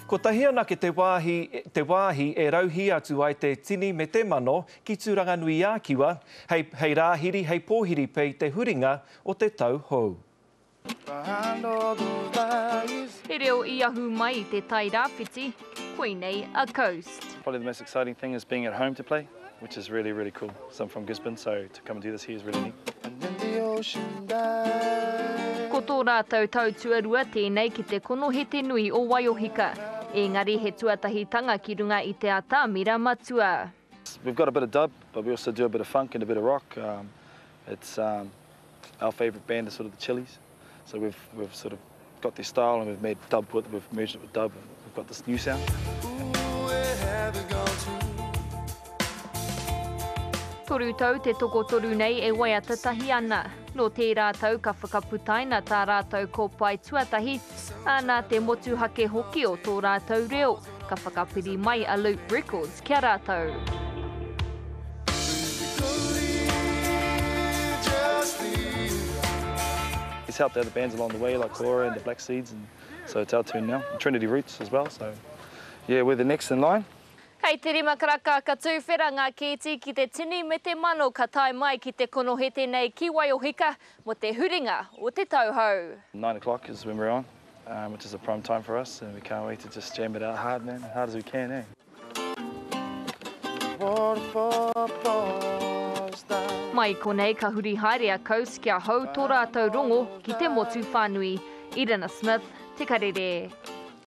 Kotahi anake te wāhi, te wāhi e rauhī atu ai te tini me te mano ki Tūranganui-ā-Kiwa, hei, hei rāhiri, hei pōhiri pea i te huringa o te tau hou. He reo i ahu mai i te Tai Rāwhiti, koinei a Coast. Probably the most exciting thing is being at home to play, which is really, really cool. So I'm from Gisborne, so to come and do this here is really neat. Ko tō rātou tau tuarua tēnei ki te konohete nui o Waiohika, ēngari he tuatahitanga ki runga i te atamira matua. We've got a bit of dub, but we also do a bit of funk and a bit of rock. Um, it's um, our favourite band is sort of the Chili's. So we've, we've sort of got their style and we've made dub with we've merged it with dub and we've got this new sound. Toru tau te tokotoru nei e waiata tahi ana. Nō tērā tau ka whakaputaina tā rātou kōpae tuatahi, ā, nā te motuhake hoki o tō rātou reo, ka whakapiri mai a Loop Records ki a rātou. He's helped other bands along the way like Cora and the Black Seeds and so it's our turn now. And Trinity Roots as well, so yeah, we're the next in line. Hei te rima karaka ka tūwhera ngā kēti ki te tini me te mano ka tae mai ki te konohete nei ki Waiohika mō te huringa o te tau hou. Nine o'clock is when we're on, um, which is a prime time for us and we can't wait to just jam it out hard, man, as hard as we can, eh? Mai konei ka huri haere a Coast kia hou tō rātou rongo ki te motu whānui. Irina Smith, Te Karere.